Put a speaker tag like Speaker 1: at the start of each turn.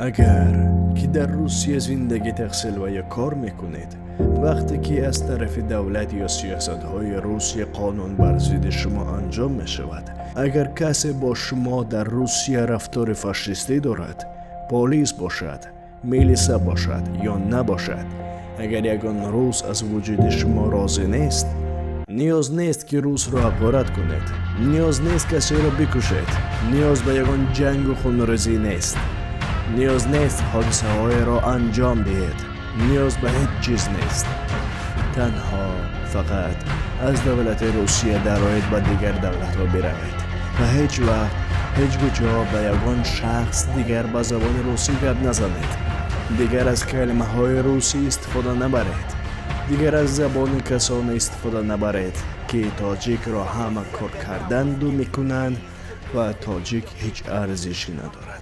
Speaker 1: Агар ки дар Русия зиндагӣ, таҳсил ва ё кор мекунед, вақте ки аз тарафи давлат ё сиёсатҳои Русия қонун бар зидди шумо анҷом мешавад, агар касе бо шумо дар Русия рафтори фашистӣ дорад, полис бошад, милиса бошад ё набошад, агар ягон рус аз вуҷуди шумо розӣ нест, ниёз нест, ки русро ҳақорат кунед, ниёз нест касеро бикушед, ниёз ба ягон ҷангу хунрезӣ нест, ниёз нест ҳодисаҳоеро анҷом диҳед, ниёз ба ҳеҷ чиз нест. Танҳо фақат аз давлати Русия дароед, ба дигар давлатҳо биравед ва ҳеҷ вақт ҳеҷ куҷо ба ягон шахс дигар ба забони русӣ гап назанед, дигар аз калимаҳои русӣ истифода набаред, дигар аз забони касоне истифода набаред, ки тоҷикро ҳама кор карданду мекунанд ва тоҷик ҳеҷ арзише надорад.